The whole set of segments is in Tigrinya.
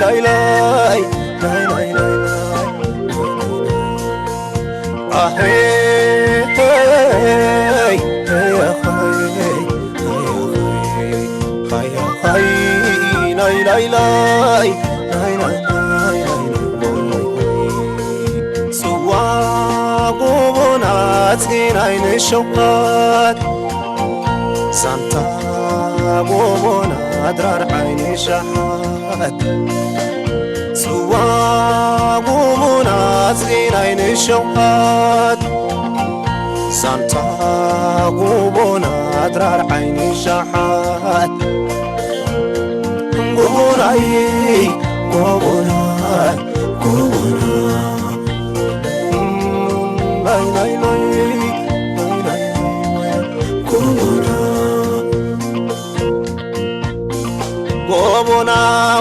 ላይ ላይ ናይ ናይ ናይ ናይ ኣሄይ ሄይ ሃይ ሃይ ናይ ላይ ላይ ናይ ናይ ናይ ናይ ጽዋ ጎቦና ጽናይ ንሸውሃት ሳንታ ጎቦና ድራር ዓይኒ ሻሓት ጽዋ ጎቦና ጽናይ ንሸውሃት ሳንታ ጎቦና ድራር ዓይኒ ሻሓት ጎቦናይ ጎቦና ጎቦና ናይ ናይ ናይ ናይ ናይ ጎቦና ጎቦና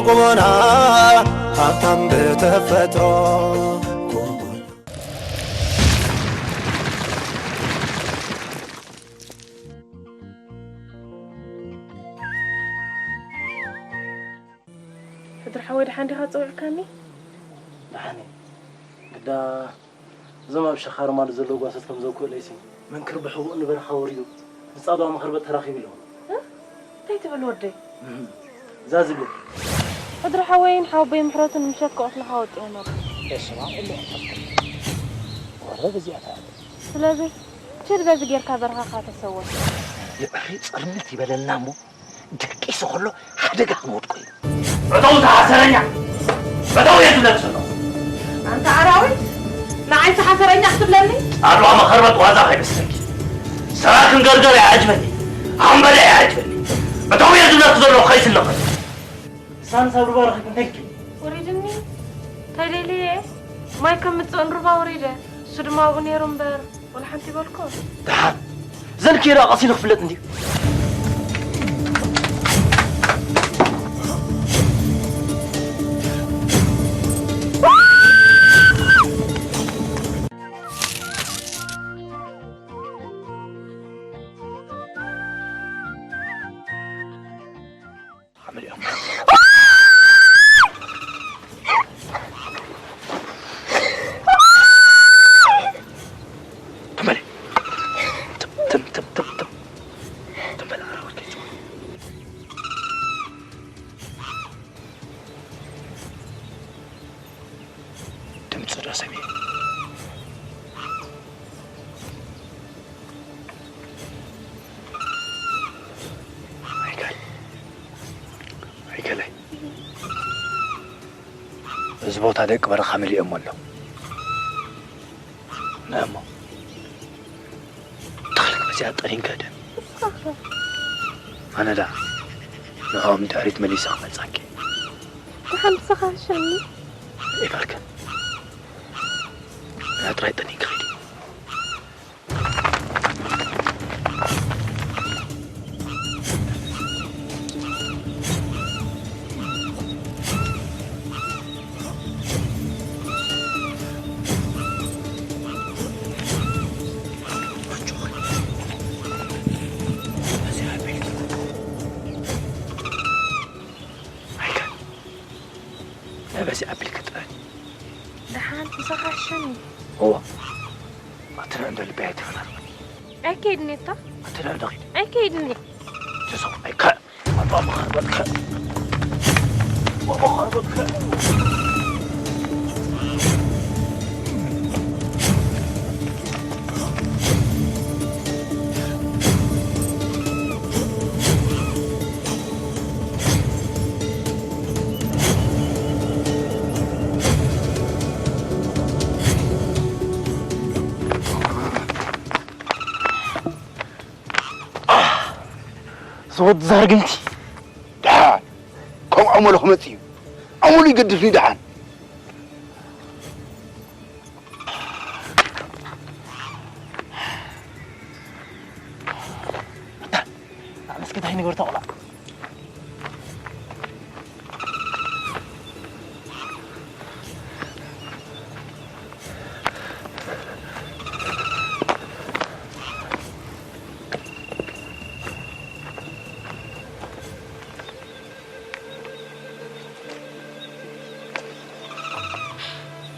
ጎቦና ሃብታም ብተፈጥሮ ጎቦና ሕድሪ ሓወይ ደሓን ዲኻ ጸዊዕካኒ? ደሓን እየ ግዳ እዞም ኣብ ሸኻር ማዶ ዘለዉ ጓሶት ከም ዘውክኡለይሲ መንክር ብሕቡእ ንበረኻ ወሪዱ ንጻድዋ መኸርበት ተራኺቡ ኢሎም እንታይ ትብል ወደይ? እዛ ዝብል ሕድሪ ሓወይን ሓወቦይ ምሕረቱን ምሸት ክቐትሉኻ ወጢኦም ኣለዉ። በስመ ኣብ ወወልድ ወመንፈስ ቅዱስ ወረ በዚኣ ተኣለ ስለዚ ችድ በዚ ጌርካ በረኻኻ ተሰወር። የዕሪ ጽርምት ይበለልና እሞ ደቂሱ ከሎ ሓደጋ ክንወድቆ እዩ። እተው ዝሓሰረኛ እተው እየ ዝብለክ ዘሎ። ኣንታ ኣራዊት ንዓይ ተሓሰረኛ ክትብለኒ? ኣድዋ መኸርበት ዋዛ ከይመስለኪ። ስራክን ገርገር ኣይዓጅበኒ። ኣንበለ ኣይዓጅበኒ። እተው እየ ዝብለክ ዘሎ ከይስለኸ። ሳንሳ ብርባራ ክትንተልኪ። ወሪድኒ እንታይ ደልየ ማይ ከምፅእ ንሩባ ወሪደ እሱ ድማ ኣብኡ ነይሩ እምበር ወላ ሓንቲ ይበልኮ ደሓን ዘን ኬራ ቀሲሉ ክፍለጥ እንድዩ። ሓመድ እዮም። ትም በል። ትም፣ ትም፣ ትም፣ ትም፣ ትም። ትም በል፣ ኣራዊት ከይትም። ድምፂ ዶ ሰሚዐ? ኣይከል ኣይከላይ እዚ ቦታ ደቂ በረኻ መሊኦሞ ኣለዉ። ንእሞ ተኽልክ በዚኣ ጠኒንካ ደ ኣነ ደኣ ንዕኦም ድሕሪት መሊሰ ክመልጻኪ ደሓን ንስኻ ሕሸኒ ይበልከ ንኣ ጥራይ ጠኒንካ ኺዲ በዚ ኣቢልኪ ጥራይ ደሓን ምሳኻ ሕሸኒ እዋ ኣቲ ንእንዶ ልበይ ኣይትፈናርበኒ ኣይከይድኒ እታ ኣቲ ንእንዶ ኺድ ኣይከይድኒ ትሰቕ ኣይካ ኣባ መኻርበትከ ኣባ መኻርበትከ ዝወድ ዛርግንቲ ደሓን ከምኡ ኣመሉ ክመጽእ እዩ ኣመሉ ይገድፍኒ ደሓን ኣነስ እንታይ ንገር ተቑላ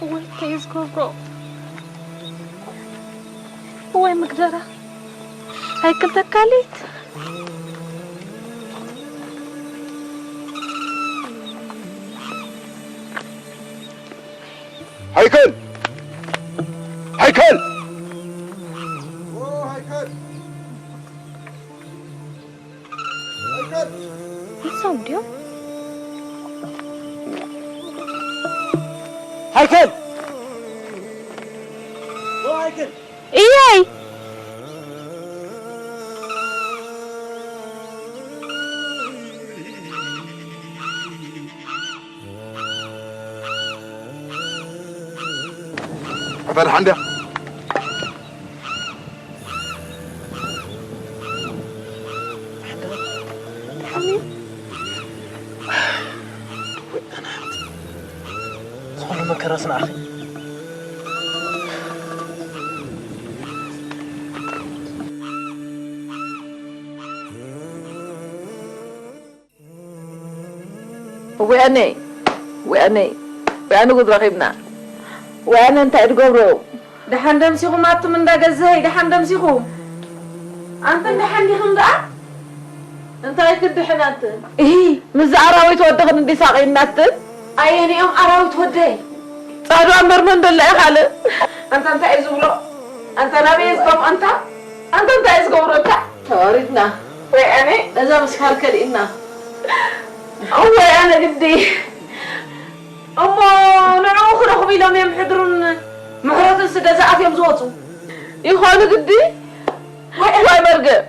እዋይ እንታይ እዩ ዝገብሮ? እዋይ መግደራ። ሃይክል ተካሊት። ሃይከል! ሃይከል! እሶም ድዮም? ሃይከል! እየይ! ኣታ ደሓን ድያ? ዝኾነ መከራስ ንዓኺ። ወያነ ወያነ ወያነ ጉድ ረኺብና። ወያነ እንታይ ትገብሩ? ደሓን ደምሲኹም ኣቱም እንዳ ገዛይ ደሓን ደምሲኹም። ኣንተን ደሓን ዲኽን ደኣ? እንታይ ክድሕን ኣንተን? እሂ ምስዚ ኣራዊት ወድኽን እንዲ ሳቒናትን? ኣየኒኦም ኣራዊት ወደይ? ጻድዋ እምበር መን ደሎ እዩ ካልእ? ኣንታ እንታይ እዩ ዝብሎ? ኣንታ ናበይ እዩ ዝጠምዖ ኣንታ? ኣንታ እንታይ እዩ ዝገብሮ ኣንታ? ተዋሪድና። ወያነ። ነዛ ምስፋር ከሊእና። ወያነ ግዲ። እሞ ንዕኡ ክረኽቡ ኢሎም እዮም ሕድሩን ምሕረቱን ስደዛ ኣትዮም ዝወፁ። ይኾኑ ግዲ? ወይ መርገም።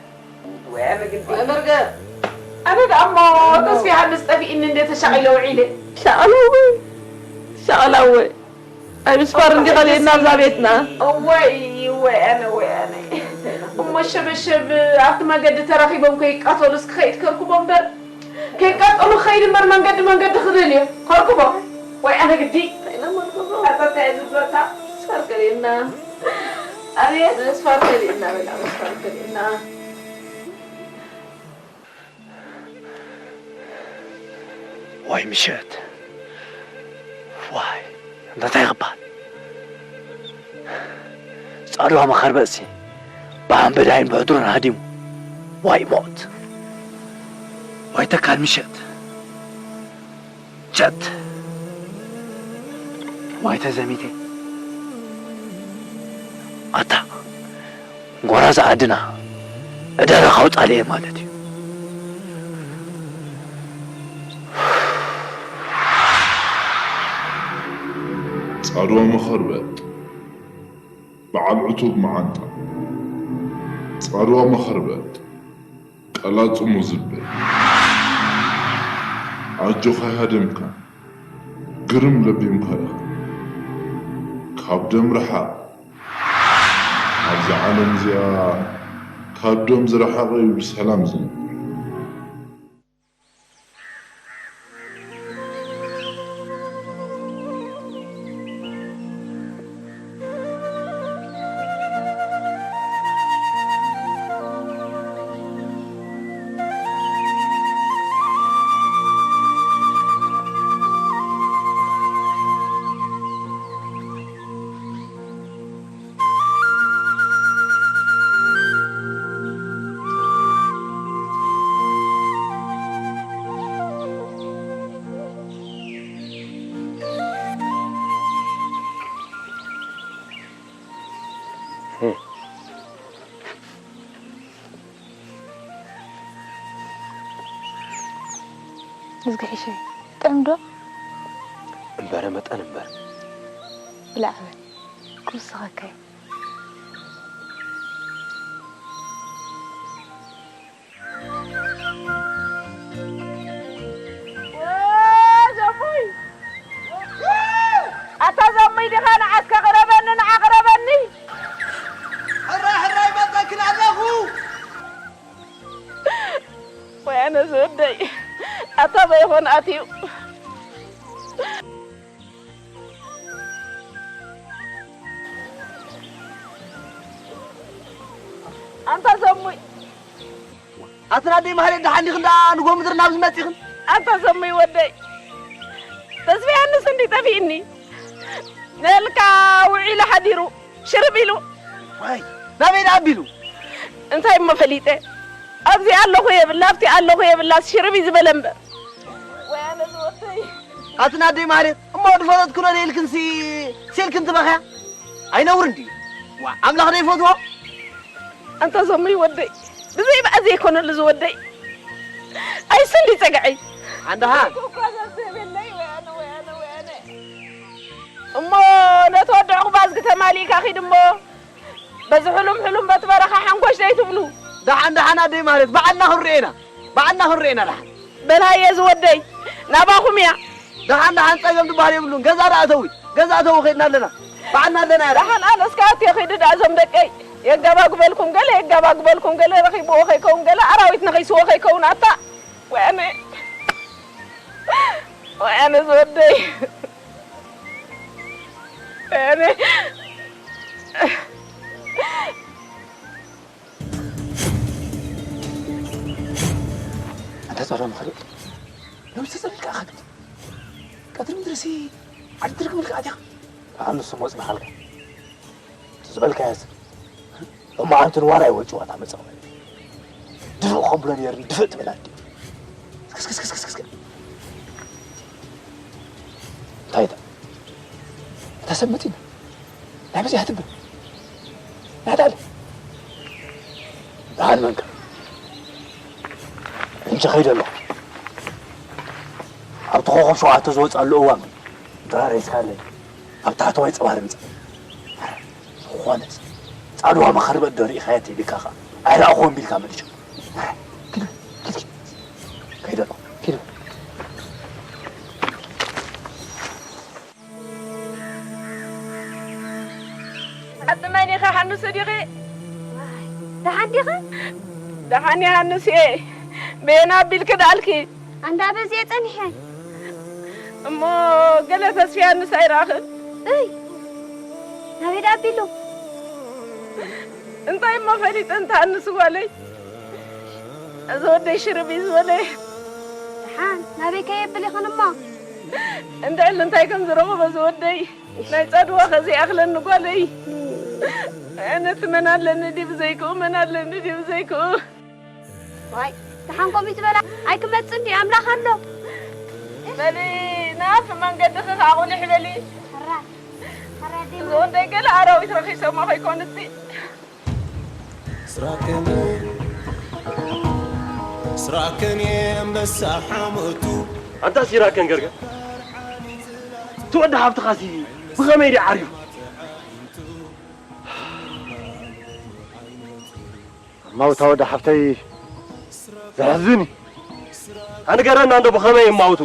ወያነ ግዲ። ወይ መርገም። ኣነ ደኣ እሞ ተስፋ ዮሃንስ ጠፊእኒ እንደ ተሻቒለ ውዒለ። ሻቕላወይ። ሻቕላወይ። ኣይ ምስፋር እንዲ ኸሊእና ኣብዛ ቤትና። እወይ እወይ ኣነ ወይ ኣነ። እሞ ሸበሸብ ኣብቲ መገዲ ተራኺቦም ከይቃተሉስ ክኸይድ ከርክቦ እምበር ከይቃጠሉ ክኸይድ እምበር መንገዲ መንገዲ ክልል እየ ከርክቦ። ወይ ኣነ ግዲ። ኣታ እንታይ ዝብለካ? ምስፋር ከሊእና። ኣቤት ምስፋር ከሊእና በላ ምስፋር ከሊእና። ዋይ ምሸት ዋይ እንታይ እንታይ ክበሃል ጻድዋ መኸርበጥሲ ብኣንበዳይን ብዕድሩን ሃዲሙ ዋይ ሞት ዋይ ተካል ምሸት ቸት ዋይ ተዘሚተ ኣታ ጎራዛ ዓድና ዕዳጋ ካውጻልየ ማለት እዩ። ጻድዋ መኸርበጥ በዓል ዕቱብ መዓንጣ ጻድዋ መኸርበጥ ቀላጽሙ ዝብል ኣጆኻ ኣይሃደምካን ግርም ለቢምካ ኢኻ ካብ ደም ርሓቕ ኣብዛ ዓለም እዚኣ ካብ ደም ዝረሓቐ እዩ ብሰላም ዝነብር። እዝጊ ሕሸይ ጥዑም ዶ? እምበረ መጠን እምበር። ብላዕ በል ክውስኸካ እዩ። ዘሙይ ኣታ ዘሙይ ዲኻ ንዓስካ ቅረበኒ ንዓ ቅረበኒ። ሕራይ ሕራይ መፀክን ኣለኹ። ወይ ኣነ ዝወደይ ኣታ በይኾን ኣትዩ። ኣንታ ዘሙይ ኣትን ኣደይ ማህሌት ደሓን ዲኽን ደኣ ንጎ ምድሪ ናብ ዝመጺኽን? ኣንታ ዘሙይ ወደይ ተስፋ ዮሃንስ እንዲ ጠፊእኒ። ነልካ ውዒሉ ሓዲሩ ሽርብ ኢሉ። ዋይ፣ ናበይ ደኣ ኣቢሉ? እንታይ እሞ ፈሊጠ? ኣብዚ ኣለኹ የብላ ኣብቲ ኣለኹ የብላ ሽርብ እዩ ዝበለ እምበር። ወይ ኣነ ዝወተይ። ኣቲ ናደይ ማለት እሞ ድፈለጥኩ ዶ ኢልክንሲ ሲልክን ትበኽያ? ኣይነውርን ድዩ? ዋ ኣምላኽ ዶ ይፈትዎ? ኣንታ ዞመይ ወደይ ብዘይ በኣ ዘይኮነሉ ዝወደይ ኣይስንዲ ጸግዐይ። ኣንዳሃ እኮ እኳ ዘብዘበለይ ወይ ኣነ ወይ ኣነ ወይ ኣነ። እሞ ነቲ ወዲ ዕቑባ እዝጊ ተማሊእካ ኺድ እሞ በዚ ሕሉም ሕሉም በቲ በረኻ ሓንኮሽ ዘይትብሉ። ደሓን ደሓን ኣደይ ማለት በዓልና ክንሪኤና በዓልና ክንሪኤና ደሓን። በልሃየ ዝወደይ ናባኹም እያ። ደሓን ደሓን ጸገም ዝበሃል የብሉን። ገዛ ደኣ እተዊ ገዛ እተዊ ኸድና ኣለና በዓልና ኣለና እያ። ደሓን ኣነስ ከኣትዮ ኺዱ ደኣ እዞም ደቀይ የጋባጉበልኩም ገለ የጋባጉበልኩም ገለ ረኺብዎ ኸይከውን ገለ ኣራዊት ነኺስዎ ኸይከውን ኣታ ወያነ ወያነ ዝወደይ ወያነ ኣንታ ጸረ ምኽሪ ነብሲ ጸሊልካ ኣኸግድ ቀትሪ ምድርሲ ዓዲ ትርክ ምልካ ኣትያ ኣሉ ስሞ ጽናሓልካ ትዝበልካ ያዝ እሞ ኣንትን ዋራ ይወጭዋታ መጸቕ ድፍእ ከብሎ ነይርኒ ድፍእ ትብል ኣዲ ክስክስክስክስክስ እንታይ እታ እታ ሰብ መጺና ናይ በዚኣ ትብል ናታል ደሓን መንካ እንጂ ኸይደ ኣለኹ ኣብቲ ኮኸብ ሸውዓተ ዝወፅኣሉ እዋን ድራር ሒዝካለይ ኣብ ታሕተዋይ ፀባር ምፃ ዝኾነስ ፃድዋ መኸርበት ዶ ርኢኻያ ተይልካ ኸዓ ኣይረኣኹዎን ቢልካ መሊሱ ኪዱ ኪዱ ኪዱ ከይደ ኣለኹ ኪዱ ኣጥመኒ ኸ ሃንሱ ዲኺ? ደሓን ዲኺ? ደሓን እየ ሃንሱ እየ። በየና ኣቢልኪ ደኣልኪ? ኣንዳ በዚየ ጸኒሐ። እሞ ገለ ተስፍያ ንሳ ኣይረኣኽን? እይ ናበይ ደኣ ኣቢሉ? እንታይ እሞ ፈሊጠ እንተ ሃንሱ ጓለይ? እዚ ወደይ ሽርብ እዩ ዝበለ። ደሓን ናበይ ከየብል ይኽን እሞ? እንድዕል እንታይ ከም ዝረኸቦ ዝወደይ ናይ ጸድዋ ከዘይኣኽለኒ ጓለይ። ኣነ እቲ መን ኣለኒ ድዩ ብዘይክኡ መን ኣለኒ ድዩ ብዘይክኡ። ዋይ ደሓን ከምኡ ትበላ ኣይክመጽእ እንዲ ኣምላኽ ኣሎ። በሊ ናፍ መንገድኺ ከዓ ቁሊሕ በሊ። ሕራይ ሕራይ ኣደይ እዚ ወደይ ገለ ኣራዊት ረኺሶሞ ከይኮንሲ። ስራከን ስራከን የንበሳ ሓመቱ ኣንታ ሲራከን ገርገር እቲ ወዲ ሃብትኻሲ ብኸመይ ድዩ ዓርዩ? እማውታ ወዲ ሓፍተይ ዘሕዝን እዩ። ኣንገረና እንዶ ብኸመይ እማውቱ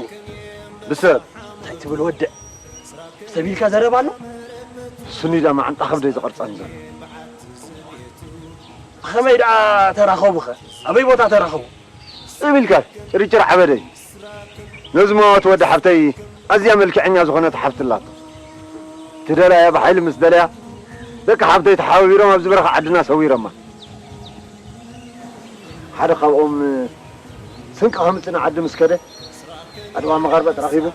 ብሰብ እንታይ ትብል ወድዕ ብሰብ ኢልካ ዘረባ ኣሎ። ስኒ ዳ ማዓንጣ ከብደይ ዝቐርፀኒ ዘሎ ብኸመይ ደኣ ተራኸቡኸ? ኣበይ ቦታ ተራኸቡ? ስብ ኢልካ ጭርጭር ዓበደይ ነዚ መዋቲ ወዲ ሓፍተይ ኣዝያ መልክዐኛ ዝኾነት ሓፍቲ ኣላቶ ትደላያ ብሓይሊ ምስ ደለያ ደቂ ሓፍተይ ተሓባቢሮም ኣብዚ በረኻ ዓድና ሰዊሮማ ሓደ ካብኦም ስንቂ ከምፅእ ንዓዲ ምስ ከደ ኣድዋ መቐርበጥ ረኺቡ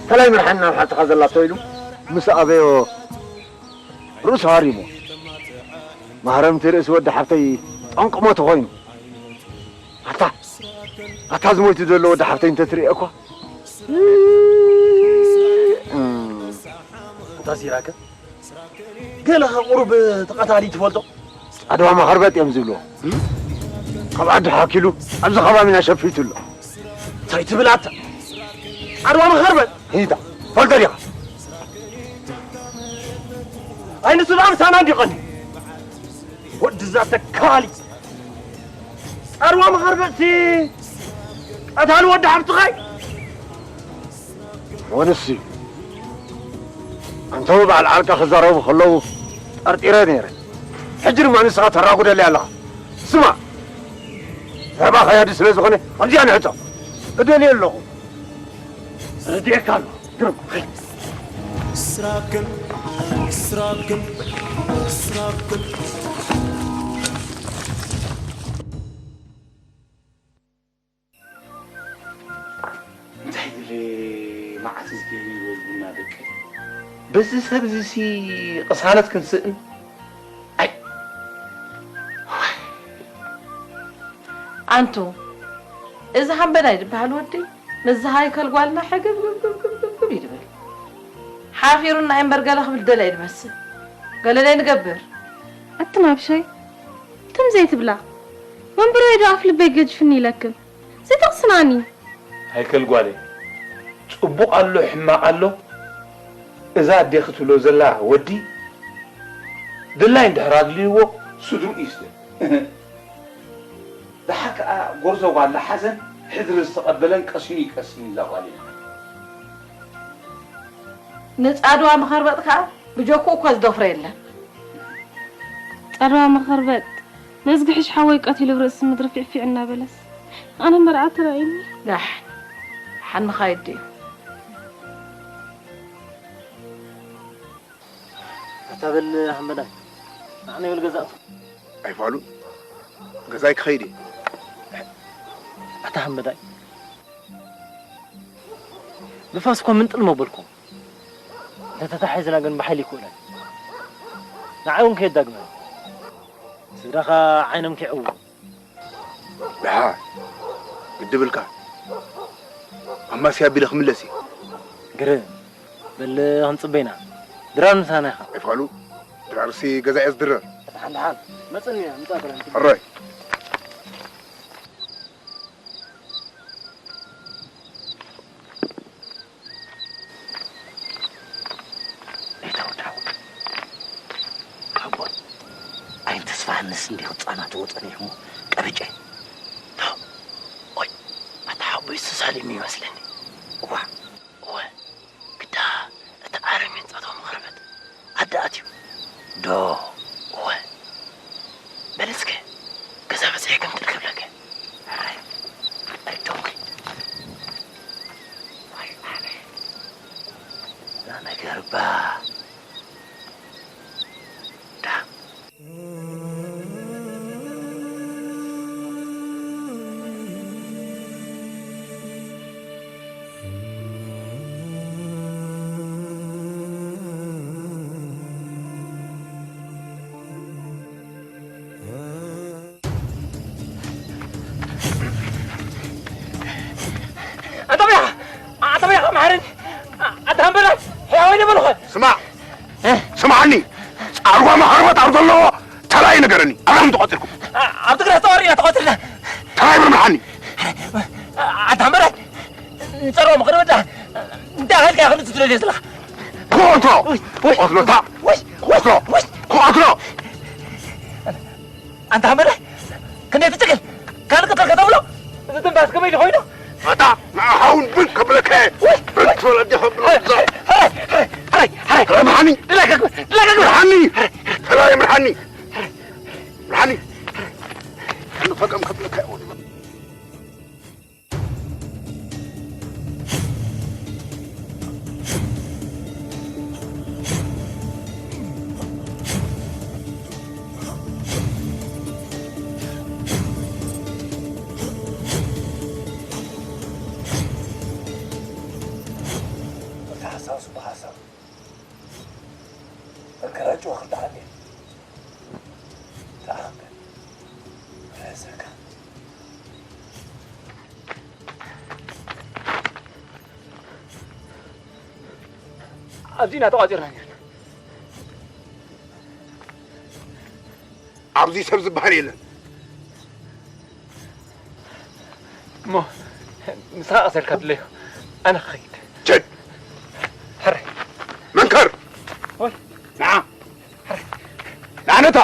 ከላይ ምርሓኒ ናብ ሓትኻ ዘላቶ ኢሉ ምስ ኣበዮ ርእሱ ሃሪሞ ማህረምቲ ርእሲ ወዲ ሓፍተይ ጠንቂ ሞት ኮይኑ ኣታ ኣታ ዝሞይቱ ዘሎ ወዲ ሓፍተይ እንተትርእዮ እኳ እንታ ሲራከ ገለኸ ቁሩብ ተቐታሊ ትፈልጦ ኣድዋ መኸርበጥ እዮም ዝብልዎ ካብ ዓዲ ሓኪሉ ኣብዚ ከባቢና ሸፊቱ ኣሎ እንታይ ትብል ኣታ ኣድዋ መኸርበጥ ሂታ ፈልጦ ዲኻ ኣይ ንሱ ደኣ ምሳና እንዲቐኒ ወዲ እዛ ተካሊ ኣድዋ መኸርበጥሲ ቀታሊ ወዲ ሓብትኻይ ወንሲ ኣንተው በዓል ዓርካ ክዛረቡ ከለዉ ጠርጢረ ነይረ ሕጂ ድማ ንስኻ ተራጉደለይ ኣለኻ ስማ ዘረባ ኸያዲ ስለ ዝኾነ ኣብዚኣ ንዕጾ እደልየ ኣለኹ ረድኤካ ኣሎ ግርም ስራክን ስራክን ስራክን እንታይ ኢለ መዓት ዝገይሩ ይወዝቡና ደቂ በዚ ሰብ እዚ ሲ ቅሳነት ክንስእን ኣይ ኣንቱ እዚ ሃምበላይ ዝበሃል ወዲ ምስዚ ሃይከል ጓልና ሕግብግብግብግብ እዩ ድብል። ሓፊሩና እምበር ገለ ክብል ደላይ ድመስል። ገለ ደይ ንገብር። ኣቲ ናብሸይ ትም ዘይትብላ ወንበረይ ዶ ኣፍ ልበይ ገጅፍኒ ኢለክን ዘይተቕስናኒ። ሃይከል ጓለይ ጽቡቕ ኣሎ ሕማቕ ኣሎ እዛ ኣዴኺ ትብሎ ዘላ ወዲ ድላይ እንድሕር ኣድልይዎ ስድርኡ ይስደድ። ደሓር ከኣ ጎርዞ ጓል ሓዘን ሕድሪ ዝተቐበለን ቀሲኑ ይቀስን እዛ ጓል እያ። ንጻድዋ መኸርበጥ ከኣ ብጀክኡ እኳ ዝደፍሮ የለን። ጸርባ መኸርበጥ ነዝግሕሽ ሓወይ ቀቲሉ ርእሲ ምድሪ ፊዕፊዕ እናበለስ ኣነ መርዓ ተራእዩኒ። ዳሕ ሓንኻ ይድዩ። ኣታ በል ሓመዳይ ንዓና ይብል ገዛእቱ ኣይፋሉ ገዛይ ክኸይድ እየ። ኣታ ሓመዳይ ንፋስ እኮ ምንጥል መበልኩም እንተተታሒዝና ግን ብሓይሊ ይክእለን ንዓይ እውን ከየዳግመን ስድራኻ ዓይኖም ከይዕውሩ ደሓ ግድብልካ ኣማስያ ኣቢለ ክምለስ እየ። ግርም በል ክንጽበ ኢና። ድራር ምሳና ኢኻ። ኣይፋሉ ድራርሲ ገዛ እየ ዝድረር። ደሓን ደሓን መጽኒ እያ ምጻእ ከላ። ሕራይ እተው እተው ሓቦ ኣይንተስፋሃንስ እንዲኹ ጻናትዎ ጸኒሑ እሞ ቀብጨ እተው ኦይ ኣታ ሓቦይ ተሳሊሙ ይመስለኒ እዋ እወ ግዳ እቲ ዓረሜን ጸተው መኽርበት ኣደ ኣትዩ ዶ እወ በል እስከ ገዛ በጺሐ ከምጥል ክብለከ ሕራይ ኣይደንጉይ እዛ ነገር እባ ዳ ኣንታ በይኻ ኣንታ በይኻ መሓረኒ ኣታ ሃምበላት ሕያወይ ነበልኾ ስማዕ ስምዓኒ ጻርዋ መኸርበት ኣብ ዘለዎ ተራይ ነገረኒ ኣበይ ተቖጺርኩም ኣብ ትግራይ ተዋሪና ተቖጺርና ተራይ ብምርሓኒ ኣታ ሃምበላት ንጸርዋ መኸርበት እንታይ ኣኸልካ ኢኻ ክትደልዮ ዘለኻ ክቐትሎ ክቐትሎ እታ ክቐትሎ ክቐትሎ ኣንታ ሃምበለ ክንደይ ትጭክን ካልእ ቅትል ከተብሎ እዚ ትንፋስ ከመይ ድኾይኑ ኣታ ንኣኻ እውን ብን ከብለካ እየ ብን ትበል ኣዴኻ ብሎ ሕራይ ሕራይ ሕራይ ምርሓኒ ለቀቅ ለቀቅ ምርሓኒ ሕራይ ምርሓኒ ምርሓኒ ንፈቀም ከብለካ እየ እቲ ሓሳብ ጽቡቕ ሓሳብ እዩ። መከራ ጭዋ ክልተ ዓዲ እያ። ተኣኽበ። ርእሰካ። ኣብዚ ኢና ተቋጺርና ነርና። ኣብዚ ሰብ ዝበሃል የለን። እሞ ንስኻ ቀሰልካ ድለዮ ኣነ ክኸይድ። ችድ! ሕራይ! መንከር! ወይ! ንዓ! ንዓነታ!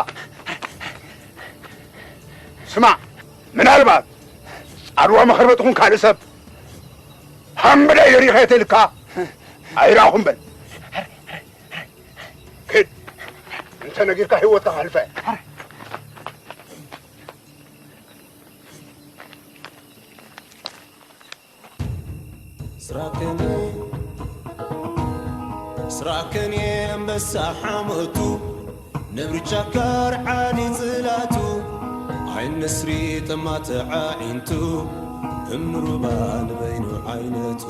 ስማዕ! ምናልባት ኣድዋ መኸርበጥኹም ካልእ ሰብ ሃምበላይ ደሪኸ ተልካ ኣይረኣኹም በል። ኪድ እንተ ነጊርካ ህይወትካ ከሕልፈ ስራከን ስራከን የንበሳ ሓመቱ ነብሪ ጫካ ርዓዲ ጽላቱ ዓይን ንስሪ ጠማተ ዓዒንቱ እምሩባ ንበይኑ ዓይነቱ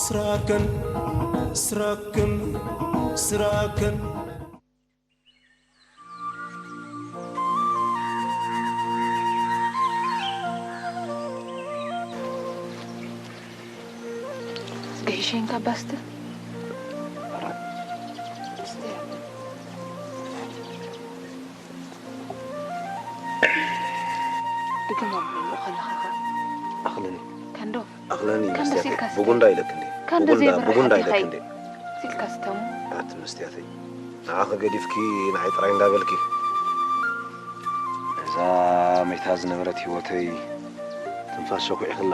ስራከን ስራክን ስራክን ገይሸን ካባስተ ድግሞ ብሎ ከለኻ ኣኽለኒ ከንዶ ኣኽለኒ ከንዶ መስትያተይ ሲልካ ብጉንዳ ኢለክ እንዴ ከንዶ ብጉንዳ ዘይብርህ ብጉንዳ ኣዴኻ ኢለክ እዩ። እንዴ ሲልካ ስተሙ ኣቲ መስትያተይ ንዓኺ ገዲፍኪ ንዓይ ጥራይ እንዳበልኪ እዛ መይታ ዝነበረት ህይወተይ ትንፋስ ሸኩዒኽላ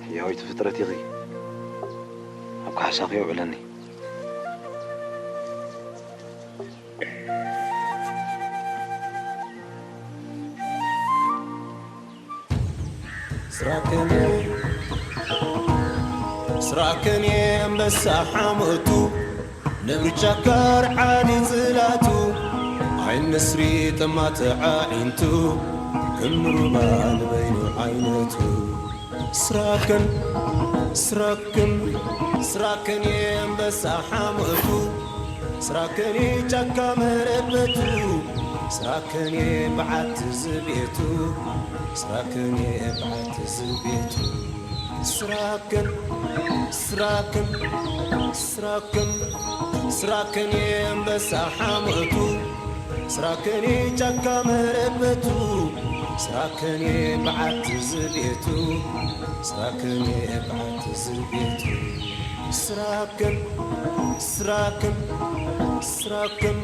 ህያወይቲ ፍጥረት ኢኺ ኣብ ካሕሳኺ የውዕለኒ ስራክን ስራክን የንበሳ ሓሞቱ ነብሪ ጫካ ርዓዲ ጽላቱ ዓይን ንስሪ ጠማተ ዓዒንቱ ከም ሩባ ንበይኑ ዓይነቱ ስራክን ስራክን ስራክን የንበሳ ሓሞቱ ስራክን ጫካ መረበቱ ስራክን በዓቲ ዝቤቱ ስራክን በዓቲ ዝቤቱ ስራክን ስራክን ስራክን ስራክን የንበሳ ሓሞቱ ስራክን ጫካ መረበቱ ስራክን በዓቲ ዝቤቱ ስራክን በዓቲ ዝቤቱ ስራክን ስራክን ስራክን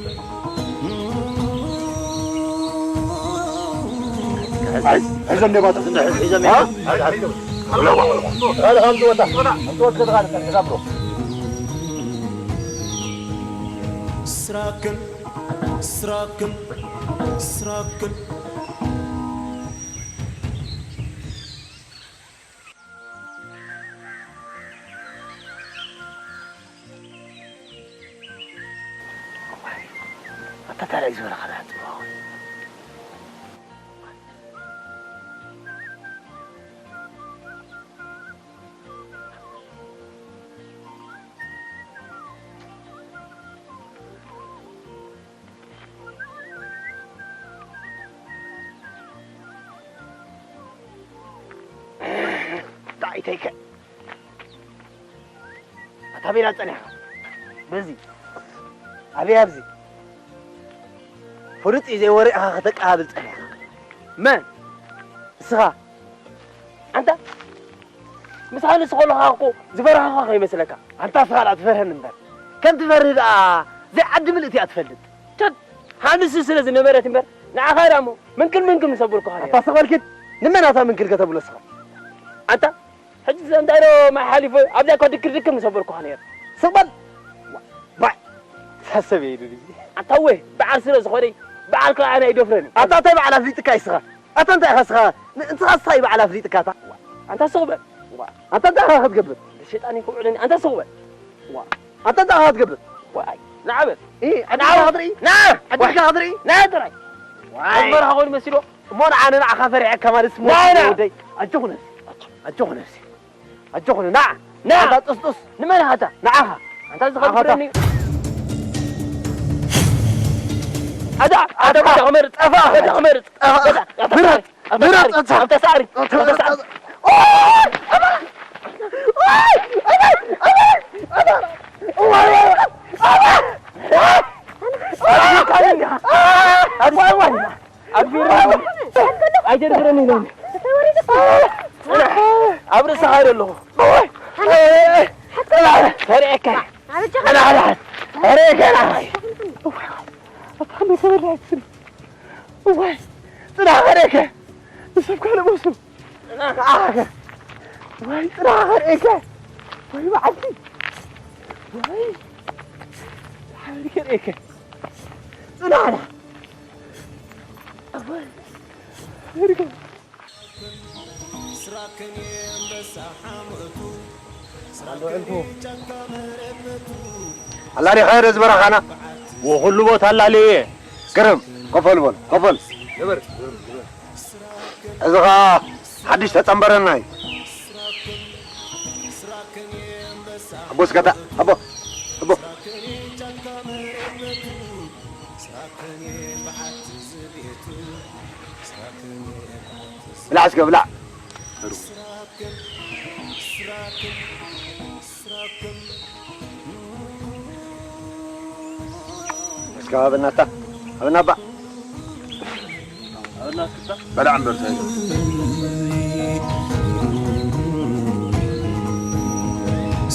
ሕዘም ሌባታ ሕዘም ሕዘም ስራክን ስራክን ስራክን ኣታ ታዲያ ዝበረኻ ዳኣ ጽቡቕ ጣዒተይከ ኣታ ቤላ ጸኒሕካ በዚ ኣበይ ኣብዚ ፍሉጥ እዩ ዘይወሪእኻ ከተቀባብል ጸኒሕካ መን እስኻ ኣንታ ምሳኻ ንሱ ከለኻ እኮ ዝፈራህኻ ከይመስለካ ኣንታ እስኻ ደኣ ትፈርሀኒ እምበር ከም ትፈርህ ደኣ ዘይዓዲ ምልእቲ እያ ትፈልጥ ቸት ሃንሱ ስለ ዝነበረት እምበር ንዓኻ ደኣ እሞ ምንክል ምንክል ምሰበልኩኻ ነይረ ኣታ ስቕ በል ኪድ ንመን ኣታ ምንክል ከተብሎ እስኻ ኣንታ ሕጂ እንታይ ዶ ማይ ሓሊፎ ኣብዚኣ እኮ ድክር ድክር ምሰበልኩኻ ነይረ ስቕ በል ባዕ ሳሰብ እየ ኢሉኒ ኣታ ወ በዓል ስለ ዝኾነ በዓል ከዓ ኣነ ኣይደፍረን ኣታ እንታይ በዓል ኣፍሊጥካ ይስኻ ኣታ እንታይ ኢኻ ስኻ ንስኻ ስኻ እዩ በዓል ኣፍሊጥካ ኣታ ኣንታ ስቕ በል ኣታ እንታይ ኢኻ ክትገብር ሸጣን ይክውዕለኒ ኣንታ ስቕ በል ኣታ እንታይ ኢኻ ክትገብር ዋይ ንዓበል ንዓበል ክትርኢ ና ዓዲልካ ክትርኢ ና ጥራይ ኣዝመራ ኾን መሲሎ እሞ ንዓነ ንዓኻ ፈሪሐካ ማለት ሞ ወደይ ኣጆኹ ነብሲ ኣጆኹ ነብሲ ኣጆኹ ና ና ኣታ ጥስጡስ ንመን ሃታ ንዓኻ ኣንታ ዝኸብረኒ ኣታ ኣታ ኣታ ክመርጽ ኣታ ክመርጽ ምረጽ ምረጽ ኣታ ሳዕሪ ኣታ ሳዕሪ ኣይደርብረኒ ኢሎም ኣይደርብረኒ ኢሎም ኣብ ርእስኻ ኢለ ኣለኹ ተርእየካ ተርእየካ እዋይ ጽናሕ ተርእየካ ንሰብ ካልእ መስሉ ንዓኻ ወይ ጥራኻ ርእየካ ወይ በዓልቲ ወይ ሓበሪከ ርእየካ ጽናሕና ኣላሊኻዮ ዶ ዝበረኻና? ወኹሉ ቦታ ኣላልየ። ግርም። ኮፈል በል፣ ኮፈል። እዚ ኸዓ ሓድሽ ተጸንበረና እዩ። ኣቦ ስጋታ፣ ኣቦ፣ ኣቦ። ብላዕ እስከ፣ ብላዕ። እስከ ሃበና ኣታ፣ ሃበና እባ። በላዕ እምበር፣ እንታይ ኢሉ?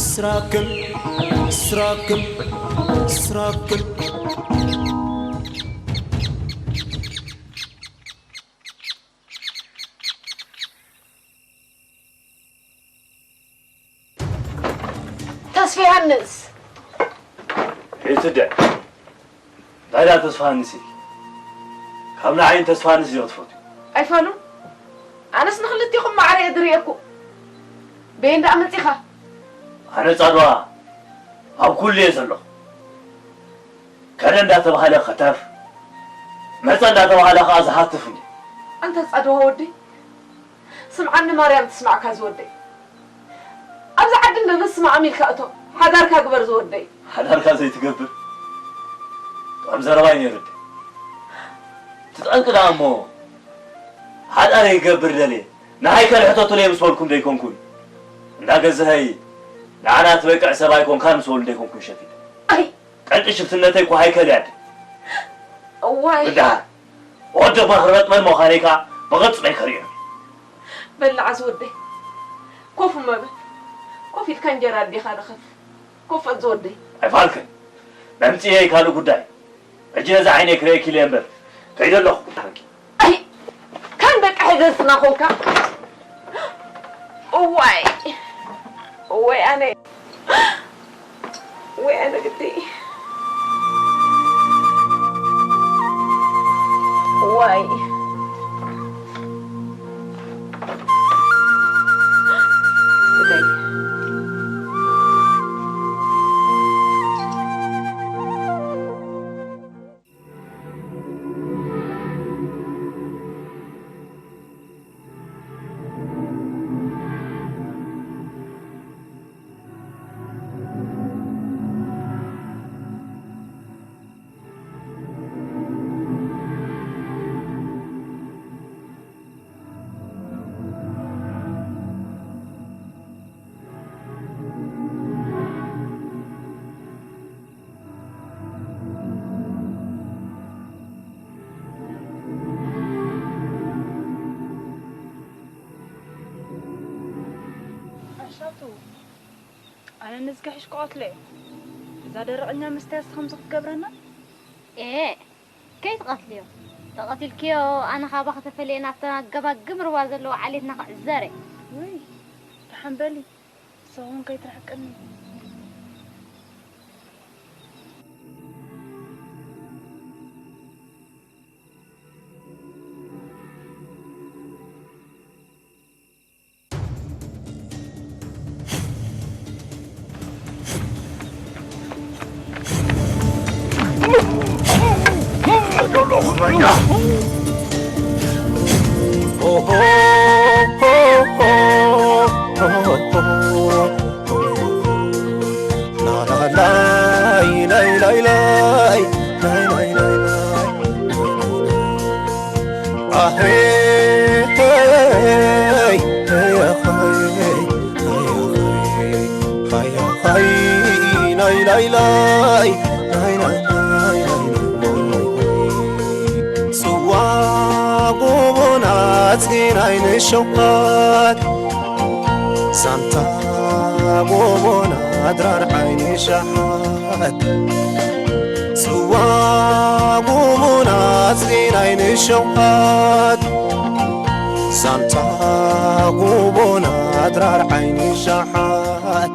ስራክም፣ ስራክም፣ ስራክም። ተስፋ ዮሃንስ። ይትደ። እንታይ ደኣ ተስፋ ዮሃንስ ኢልኪ? ካብ ንዓይን ተስፋ ዮሃንስ ኢኺ ትፈትዩ? ኣይፋሉን። ኣነስ ንኽልቲኹም ማዕረ እየ ዝርእየኩም። በየን ደኣ መጺኻ? ኣነ ጻድዋ ኣብ ኩሉ እየ ዘለኹ። ከደ እንዳተባህለ ከተፍ፣ መጸ እንዳተባህለ ከኣ ዝሃትፍ እንዲ። ኣንታ ጻድዋ ወደይ፣ ስምዓኒ ማርያም ትስማዕካ ዝወደይ። ኣብዚ ዓዲ እንዶ ምስማዕም ኢልካ እቶ፣ ሓዳርካ ግበር ዝወደይ። ሓዳርካ ዘይትገብር ጥዑም ዘረባ እዩ ነይሩ። እቲ ጠንቂ ደኣ እሞ፣ ሓዳረይ ክገብር ደልየ፣ ንሃይከል ሕተቱለይ ምስ በልኩም ደይኮንኩን፣ እንዳ ገዝሀይ ንዓና ትበቅዕ ሰብ ኣይኮንካን ምስ በሉ ደይኮንኩን ሸፊተ። ኣይ! ጠንቂ ሽፍትነተይ እኮ ሃይከል እያ ኣደ። እዋይ! ብድሓር፣ ወዲ ማኽርበጥ መን ምዃነይ ከኣ ብቕርጽመይ ከርእዮም። በል ንዓ ዝወደይ፣ ኮፍ እሞ በል። ኮፍ ኢልካ እንጀራ ኣዴኻ ርኸብ። ኮፍ በል ዝወደይ። ኣይፋልክን። መምጽኤ ካልእ ጉዳይ። ሕጂ ነዚ ዓይነይ ክርእየኪ ኢለ እምበር፣ ከይደ ኣለኹ። ኣይ፣ ካን በቃ ሕገዝትና ኮንካ። እዋይ፣ እዋይ ኣነ። ወይ ኣነ ግዲ። ዋይ። ኣሻቱ፣ ኣነ ንዝገሕሽ ክቐትሎ እየ። እዛ ደረቐኛ መስትያት ከምዚ ክትገብረና? ኤእ፣ ከይትቐትልዮ። ተቐቲልክዮ፣ ኣነ ካባኺ ተፈልየ ናብተን ኣገባግም ሩባ ዘለዎ ዓሌትና ክዕዘር እየ። ውይ፣ ደሓን በሊ። ንስኺ እውን ከይትርሕቅኒ። ጽዋ ጎቦና ጽጌ ናይ ንሸውሃት ዛንታ ጎቦና ድራር ዓይኒ ሸሓት ጽዋ ጎቦና ጽጌ ናይ ንሸውሃት ዛንታ ጎቦና ድራር ዓይኒ ሸሓት